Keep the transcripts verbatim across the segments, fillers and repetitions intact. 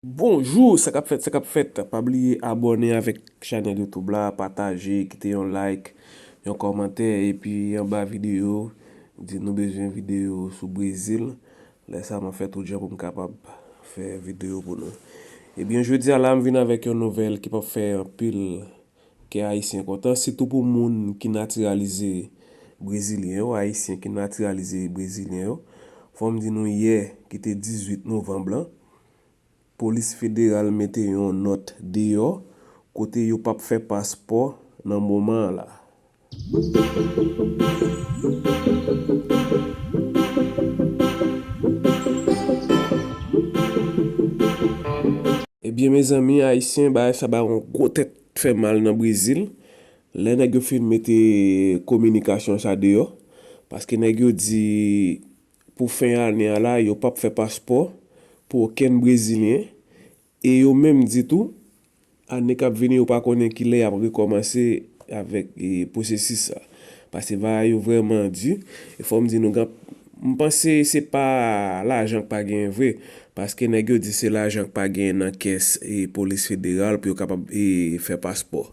Bonjou, sa k ap fèt, sa k ap fèt? Pa bliye abòne avèk chanèl YouTube la, pataje, kite yon like, yon kòmantè, epi anba videyo, di nou bezwen videyo sou Brezil. Lè sa, m ap fè tout jan pou m kapab fè videyo pou nou. Ebyen, jodi a la, m vin avèk yon nouvèl ki p ap fè anpil kè Ayisyen kontan, sitou pou moun ki natiralize brezilyen yo, Ayisyen ki natiralize brezilyen yo. Fò m di nou, yè, ki te dizuit novanm lan, polis federal mete yon nòt deyò kote yo p ap fè paspò nan moman an la. Ebyen, mezanmi, Ayisyen, bagay sa ba yon gwo tèt fè mal nan Brezil. Lè nèg yo fin mete kominikasyon sa deyò, paske nèg yo di pou fen ane a la, yo p ap fè paspò pou okenn Brezilyen, e yo menm di tou, ane k ap vini, yo pa konnen kilè y ap rekòmanse avèk, e, pwosesis sa. Paske bagay yo vrèman di, e fò m di nou, gen, m panse se pa lajan k pa genyen vre, paske nèg yo di se lajan k pa genyen nan kès, e, polis federal pou yo kapab, e, fè paspò.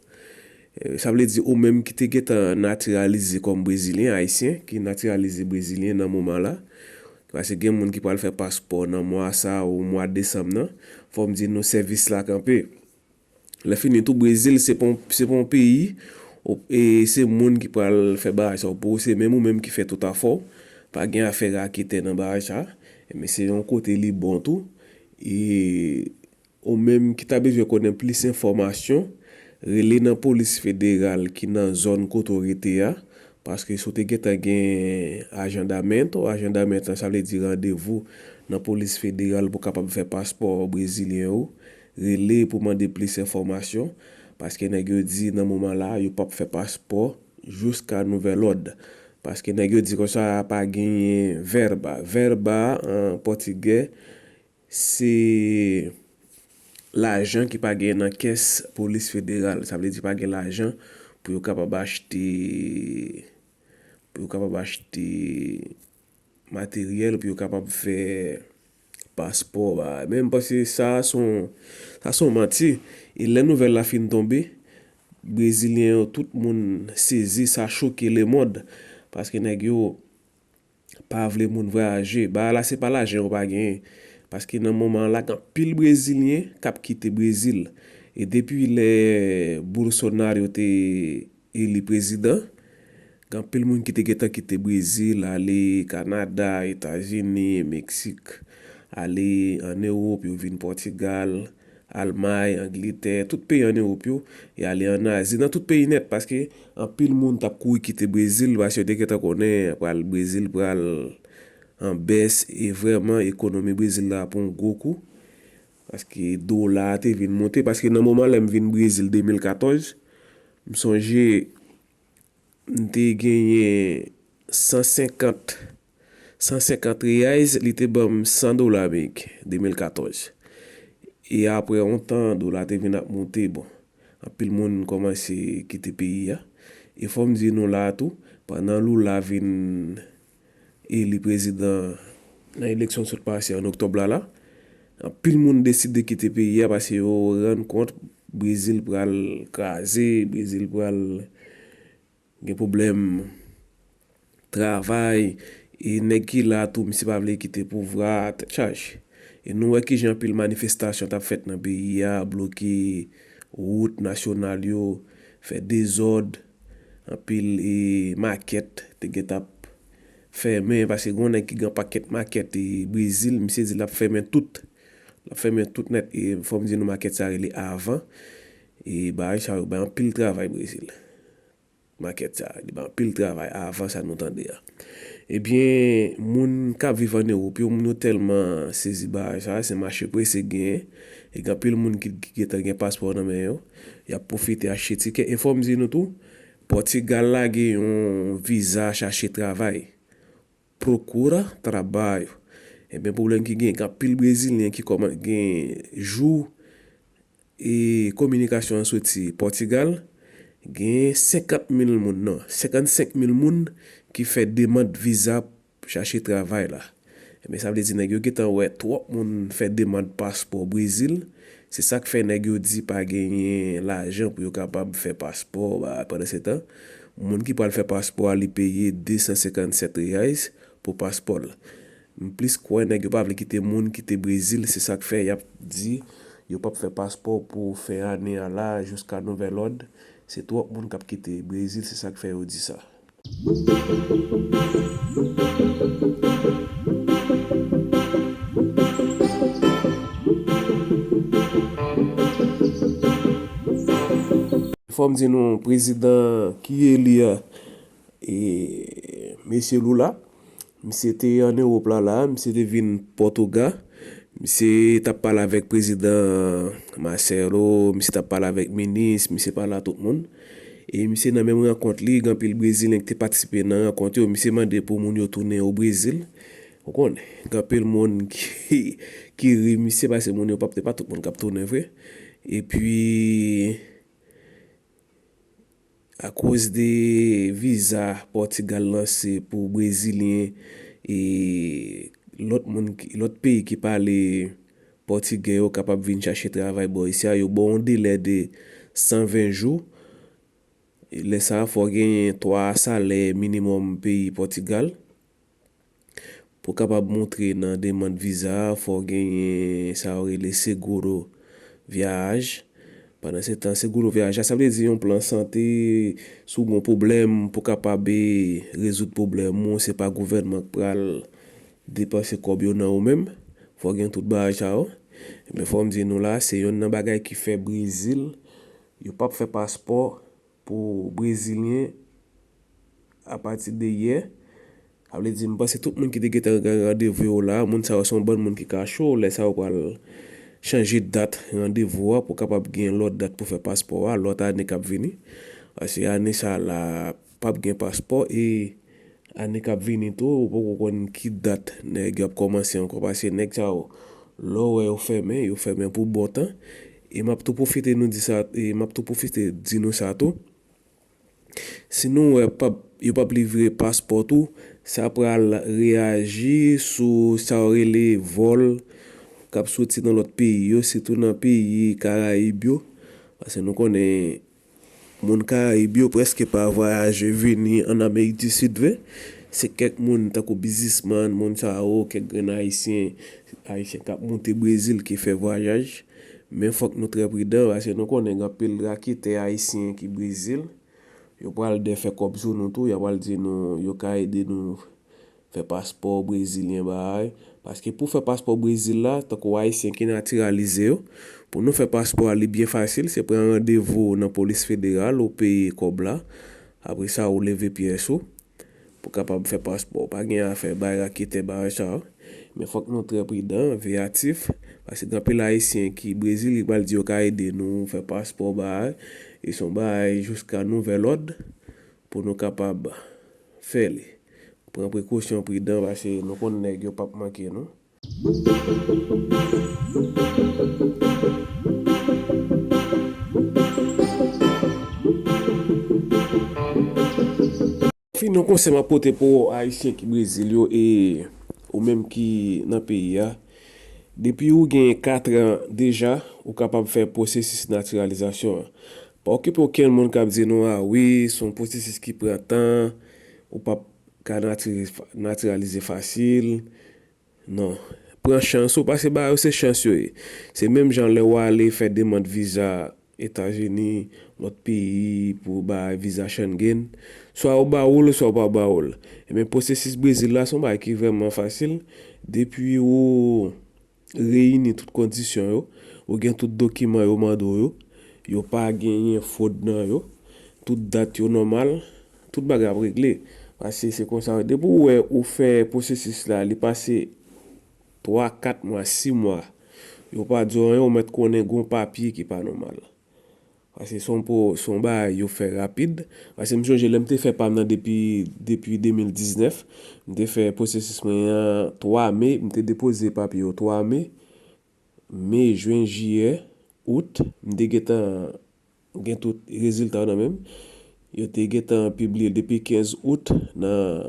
E, sa vle di ou menm ki te gentan natiralize kòm brezilyen, ayisyen, ki natiralize brezilyen nan moman la, paske gen moun ki pral fè paspò nan mwa sa ou mwa desanm nan, fò m di nou sèvis la kanpe. Lè fini tou, Brezil se pa yon, se pa yon peyi, ou, e se moun ki pral fè bagay sa pou ou, se menm ou menm ki fè tout afè w, pa gen afè raketè nan bagay sa, men se yon kote li bon tou, e ou menm ki ta bezwen konnen plis enfòmasyon, rele nan polis federal ki nan zòn kote w rete a, paske si w te gentan gen agenda mental, agenda mental sa vle di randevou nan polis federal pou w kapab fè paspò brezilyen ou, rele pou mande plis enfòmasyon, paske nèg yo di nan moman la, yo p ap fè paspò jiska nouvèl òd. Paske nèg yo di konsa pa genyen vèba. Vèba an pòtigè, se lajan ki pa gen nan kès polis federal. Sa vle di pa gen lajan pou yo kapab achte, pou yo kapab achte materyèl, pou yo kapab fè paspò, bagay. Men m panse sa se yon, sa se yon manti. E lè nouvèl la fin tonbe, brezilyen yo, tout moun sezi, sa choke lemonn. Paske nèg yo pa vle moun vwayaje. Bagay la se pa lajan yo pa genyen. Paske nan moman an la, gen anpil brezilyen k ap kite Brezil. E depi lè Bolsonaro te eli prezidan, gen anpil moun ki te gentan kite Brezil, ale Kanada, Etazini, Meksik, ale ann Ewòp, yo vin Pòtigal, Almay, Angletè, tout peyi ann Ewòp yo, e ale ann Azi, nan tout peyi nèt, paske anpil moun t ap kouri kite Brezil, paske yo te gentan konnen pral, Brezil pral an bès, e vrèman ekonomi Brezil la pran yon gwo kou, paske dola a te vin monte, paske nan moman lè m vin Brezil de mil katòz, m sonje m te genyen san senkant, san senkant reais, li te ban m san dola ameriken, de mil katòz. E apre yon tan, dola te vin ap monte, bon, anpil moun kòmanse kite peyi a. E fò m di nou la a tou, pandan Lula vin eli prezidan nan eleksyon sot pase an oktòb la la, anpil moun deside kite peyi a paske yo rann kont Brezil pral kraze, Brezil pral gen pwoblèm travay, e nèg ki la tou, misye pa vle kite pouvwa a, tèt chaje. E nou wè kijan anpil manifestasyon t ap fèt nan peyi a, bloke wout nasyonal yo, fè dezòd, anpil, e, makèt te gentan ap fèmen, paske gen yon nèg ki gen pakèt makèt, e, Brezil, misye di l ap fèmen tout. L ap fèmen tout nèt, e fò m di nou makèt sa rele Avan. E bagay sa yo bay anpil travay Brezil. Makèt sa, li bay anpil travay avan sa nou tande a. Ebyen, moun k ap viv ann Ewòp yo, moun yo tèlman sezi bagay sa, se mache prese genyen. E gen anpil moun ki, ki gentan gen paspò nan men yo. Y ap pwofite achte tikè. E fò m di nou tou, Pòtigal lage yon viza chache travay. Procura trabalho. Ebyen, pwoblèm ki gen, gen anpil brezilyen ki kòman, gen jou, e, kominikasyon an soti Pòtigal, gen senkant mil moun, non, senkannsenk mil moun ki fè demann viza chache travay la. Men sa vle di nèg yo gentan wè twòp moun fè demann paspò Brezil. Se sa k fè nèg yo di pa genyen lajan pou yo kapab fè paspò, ba, pandan se tan, moun ki pral fè paspò a, li peye de san senkann sèt reais pou paspò l. M plis kwè nèg yo pa vle kite moun kite Brezil, se sa k fè y ap di yo p ap fè paspò pou fen ane a la, jiska nouvèl òd. Se twòp moun k ap kite Brezil, se sa k fè yo di sa. Fò m di nou, prezidan ki eli a, e, mesye Lula, misye te ann Ewòp la, la, misye te vin Pòtoga, misye t ap pale avèk prezidan Marcelo, misye t ap pale avèk minis, misye pale a tout moun. E misye nan menm rankont li, gen anpil Brezilyen ki te patisipe nan rankont yo, misye mande pou moun yo tounen o Brezil. Ou konnen, gen anpil moun ki, ki ri misye, paske moun yo p ap, se pa tout moun k ap tounen vre. Epi, akoz de viza Pòtigal lanse pou Brezilyen e lòt moun ki, lòt peyi ki pale pòtigè yo kapab vin chache travay bò isi a, yo ba w yon delè de san ven jou. Lè sa a, fò w genyen twa salè minimòm peyi Pòtigal. Pou w kapab montre nan demann viza a, fò w genyen sa yo rele seguro viaj. Pandan se tan, seguro viaj la, sa vle di yon plan sante, si w gen yon pwoblèm, pou w kapab, e, rezoud pwoblèm ou, se pa gouvènman k pral depanse kòb yo nan ou menm. Fò w gen tout bagay sa yo. Men fò m di nou la, se yonn nan bagay ki fè Brezil, yo p ap fè paspò pou Brezilyen apati de yè. Sa vle di, m panse tout moun ki te gentan gen randevou yo la, moun sa yo se yon bann moun ki ka cho, lè sa yo pral chanje dat randevou a pou kapab gen lòt dat pou fè paspò a, lòt ane k ap vini. Paske ane sa la, p ap gen paspò, e ane k ap vini tou, ou poko konn ki dat nèg yo ap kòmanse ankò, paske nèg sa yo, lè w wè yo fèmen, yo fèmen pou bon tan. E m ap tou pwofite nou di sa, e m ap tou pwofite di nou sa tou. Si nou wè p ap, yo p ap livre paspò tou, sa pral reyaji sou sa yo rele vòl k ap soti nan lòt peyi yo, sitou nan peyi Karayib yo. Paske nou konnen moun Karayib yo prèske pa vwayaje vini ann Amerik di Sid vre. Se kèk moun tankou biznismann, moun sa yo, kèk grenn Ayisyen, Ayisyen k ap moute Brezil ki fè vwayaj. Men fòk nou trè pridan, paske nou konnen gen anpil raketè ayisyen ki Brezil. Yo pral dè fè kòb sou nou tou, y a pral di nou, yo ka ede nou fè paspò brezilyen bagay. Paske pou fè paspò Brezil la, tankou ayisyen ki natiralize yo, pou nou fè paspò a, li byen fasil, se pran randevou nan polis federal, ou peye kòb la. Apre sa, ou leve pyès ou pou kapab fè paspò. Pa gen afè bay raketè bagay sa yo. Men fòk nou trè pridan, veyatif, paske gen anpil ayisyen ki Brezil, ki pral di yo ka ede nou fè paspò bagay, e se yon bagay jiska nouvèl òd pou nou kapab fè li. Pran prekosyon, pridan, paske nou konn nèg yo p ap manke nou. Fin, yon konsèy m ap pote pou ayisyen ki Brezil yo e ou menm ki nan peyi a. Depi ou gen katran deja, ou kapab fè pwosesis natiralizasyon an. Pa okipe okenn moun k ap di nou, a wi, se yon pwosesis ki pran tan, ou p ap ka natiri-, natiralize fasil. Non. Pran chans ou, paske bagay yo se chans yo ye. Se menm jan lè w ale fè demann viza Etazini, lòt peyi pou bay viza Schengen. Swa yo ba ou l, swa yo pa ba ou l. Ebyen, pwosesis Brezil la, se yon bagay ki vrèman fasil. Depi ou reyini tout kondisyon yo, ou gen tout dokiman yo mande w yo, yo pa genyen fwod nan yo, tout dat yo nòmal, tout bagay ap regle. Paske se konsa, depi w wè ou fè pwosesis la, li pase twa, kat mwa, sis mwa, yo pa di w anyen, ou mèt konnen gon papye ki pa nòmal. Paske se yon po-, se yon bagay yo fè rapid. Paske m sonje lè m te fè pa m nan depi, depi de mil diznèf, m te fè pwosesis mwen an twa me, m te depoze papye yo twa me, me, jen, jiyè, out, m te gentan gen tout rezilta yo nan men m. Yo te gentan pibliye l depi kenz out nan,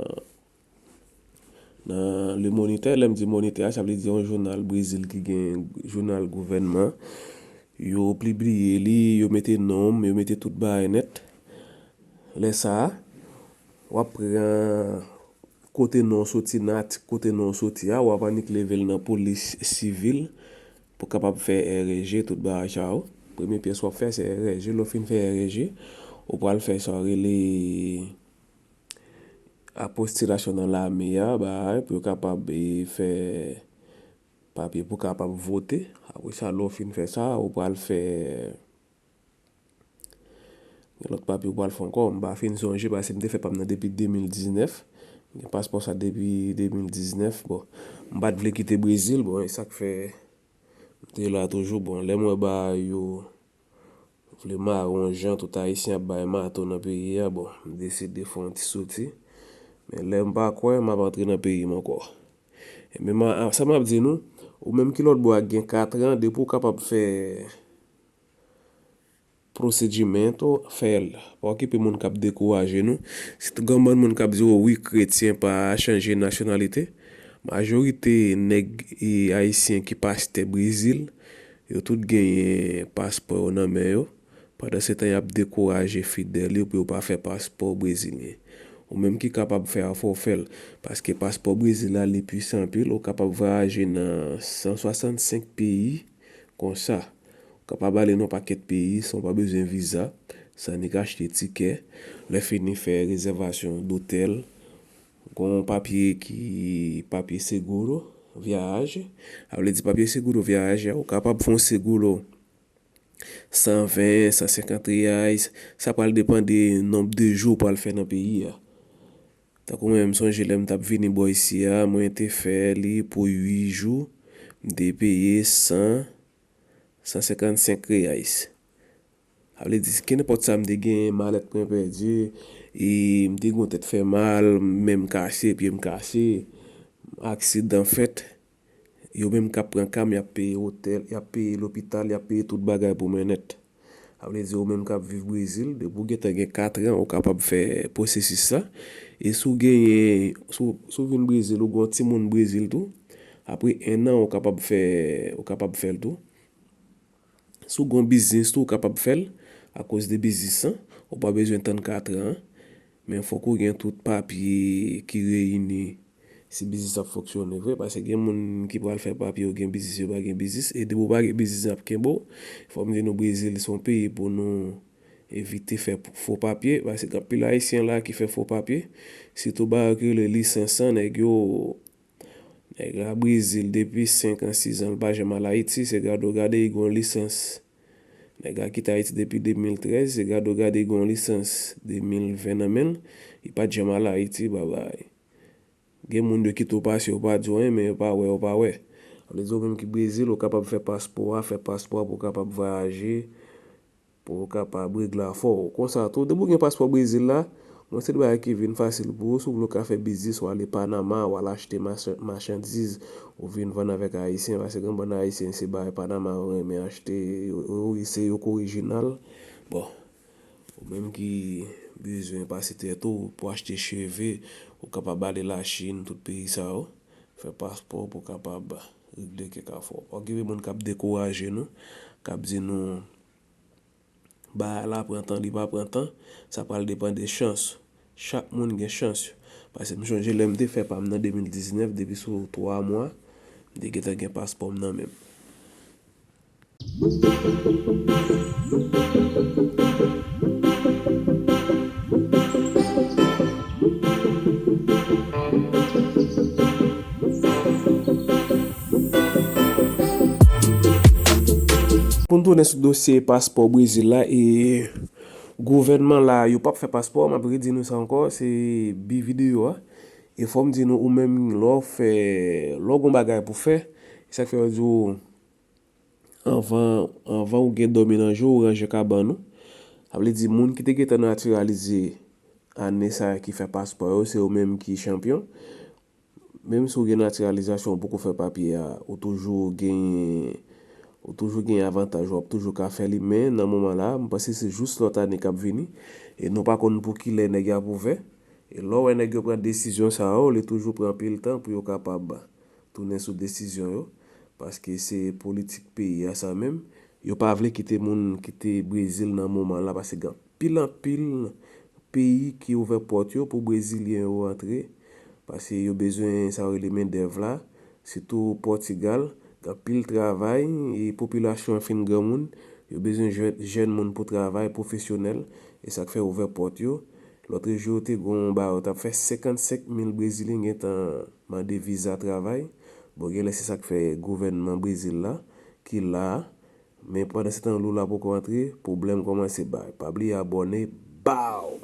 Nan Le Moniteur, lè m di Moniteur a, sa vle di yon jounal Brezil ki gen jounal gouvènman. Yo pibliye li, yo mete non m, yo mete tout bagay nèt. Lè sa a, w ap pran kote non w soti, nan atik kote non w soti a, w ap annik leve l nan polis sivil pou kapab fè R E G, tout bagay sa yo. Premye pyès w ap fè, se R E G. Lè w fin fè R E G, ou pral fè sa yo rele apostilasyon nan lame a, bagay, pou yo kapab, e, fè papye pou kapab vote. Apre sa, lè w fin fè sa, ou pral fè, gen lòt papye ou pral fè ankò. M pa fin sonje, paske m te fè pa m nan depi de mil diznèf. M gen paspò sa depi de mil diznèf. Bon, m pa t vle kite Brezil. Bon, e sa k fè m te la toujou. Bon, lè m wè bagay yo vle mare yon jan, tout Ayisyen ap bay mato nan peyi a, bon, m deside fè yon ti soti. Men lè m pa kwè, m ap antre nan peyi m ankò. E men, ma- sa m ap di nou, ou menm ki lòt bò a gen katran, depi w kapab fè procedimento, fè l. Pa okipe moun k ap dekouraje nou. Sitou gen yon bann moun k ap di, "O wi, kretyen pa chanje nasyonalite." Majorite nèg e ayisyen ki pastè Brezil, yo tout genyen paspò yo nan men yo. Pandan se tan, y ap dekouraje fidèl yo pou yo pa fè paspò brezilyen. Ou menm ki kapab fè a, fò w fè l. Paske paspò Brezil la, li pwisan anpil. Ou kapab vwayaje nan san swasannsenk peyi konsa. Ou kapab ale nan yon pakèt peyi san w pa bezwen viza, san nik achte tikè. Lè fini, fè rezèvasyon dotèl. Gon papye ki, papye seguro viaje. A vle di papye seguro viaje a, ou kapab fè yon seguro san ven, san senkant reais. Sa pral depann de nonb de jou ou pral fè nan peyi a. Tankou mwen, m sonje lè m t ap vini bò isi a, mwen te fè li pou uit jou, m te peye san, san senkannsenk reais. Sa vle di, kenenpòt sa m te genyen, malèt mwen pèdi, e m te gen yon tèt fè mal, men m kase, pye m kase, aksidan fèt. Yo menm k ap pran ka m, y ap peye otèl, y ap peye lopital, y ap peye tout bagay pou mwen nèt. Sa vle di, ou menm k ap viv Brezil, depi w gentan gen katran, ou kapab fè pwosesis sa. E si w genyen, si w, si w vin Brezil, ou gen yon timoun Brezil tou, apre en an, ou kapab fè, ou kapab fè l tou. Si w gen yon biznis tou, ou kapab fè l akoz de biznis lan. Ou pa bezwen tann katran an. Men fòk ou gen tout papye ki reyini si biznis ap fonksyone vre. Paske gen moun ki pral fè papye, yo gen biznis, yo pa gen biznis. E depi w pa gen biznis, y ap kenbe w. Fò m di nou, Brezil se yon peyi pou nou evite fè fo papye. Paske gen anpil Ayisyen la ki fè fo papye. Sitou bagay ki rele lisans lan, nèg yo Nèg la Brezil depi senk an, sis an, li pa janm al Ayiti, se gade w gade li gen yon lisans. Nèg la kite Ayiti depi de mil trèz, se gade w gade li gen yon lisans de mil ven nan men l, li pa t janm al Ayiti, babay. Gen moun yo kite w pase, yo pa di w anyen, men yo pa wè, yo pa wè. Sa vle di ou menm ki Brezil, ou kapab fè paspò a, fè paspò a pou w kapab vwayaje, pou w kapab regle afè w. Konsa tou, depi w gen paspò Brezil la, bon, se de bagay ki vin fasil pou ou. Si w vle w ka fè biznis, w ale Panama, w al achte machan- machandiz, ou vin vann avèk Ayisyen, paske gen bann Ayisyen, se bagay Panama yo renmen achte, yo, yo, se yo k orijinal. Bon, ou menm ki bezwen pase tèt ou pou achte cheve, ou kapab ale Lachin, tout peyi sa yo, fè paspò pou w kapab regle kèk afè w. Pa okipe moun k ap dekouraje nou, k ap di nou, bagay la pran tan, li pa pran tan, sa pral depann de chans. Chak moun gen chans. Paske m sonje lè m te fè pa m nan de mil diznèf, depi sou twa mwa, m te gentan gen paspò m nan men m. Pou n tounen sou dosye paspò Brezil la, e gouvènman la, yo p ap fè paspò, m ap redi nou sa ankò, se bi videyo a. E fò m di nou, ou menm, lè w fè, lè w gen yon bagay pou fè, e sa k fè yo di w, anvan, anvan ou gen dòmi nan je w, ou ranje kabann ou. Sa vle di, moun ki te gentan natiralize ane sa a ki fè paspò yo, se yo menm ki chanpyon. Menm si w gen natiralizasyon, ou poko fè papye a, ou toujou genyen, ou toujou genyen avantaj, w ap toujou ka fè li. Men, nan moman la, m panse se jis lòt ane k ap vini. E nou pa konn pou kilè nèg y ap ouvè. E lè w wè nèg yo pran desizyon sa yo, li toujou pran anpil tan pou yo kapab tounen sou desizyon yo, paske se politik peyi a sa menm. Yo pa vle kite moun kite Brezil nan moman la, paske gen anpil anpil peyi ki ouvè pòt yo pou Brezilyen yo antre, paske yo bezwen sa yo rele mendèv la, sitou Pòtigal, gen anpil travay, e popilasyon an fin granmoun, yo bezwen jèn, jèn moun pou travay pwofesyonèl, e sa k fè ouvè pòt yo. Lòt jou, te gon ba yo t ap fè senkannsenk mil Brezilyen gentan mande viza travay. Bon, genlè se sa k fè gouvènman Brezil la, ki la a. Men pandan se tan Lula poko antre, pwoblèm kòmanse bay. Pa bliye abòne, baw!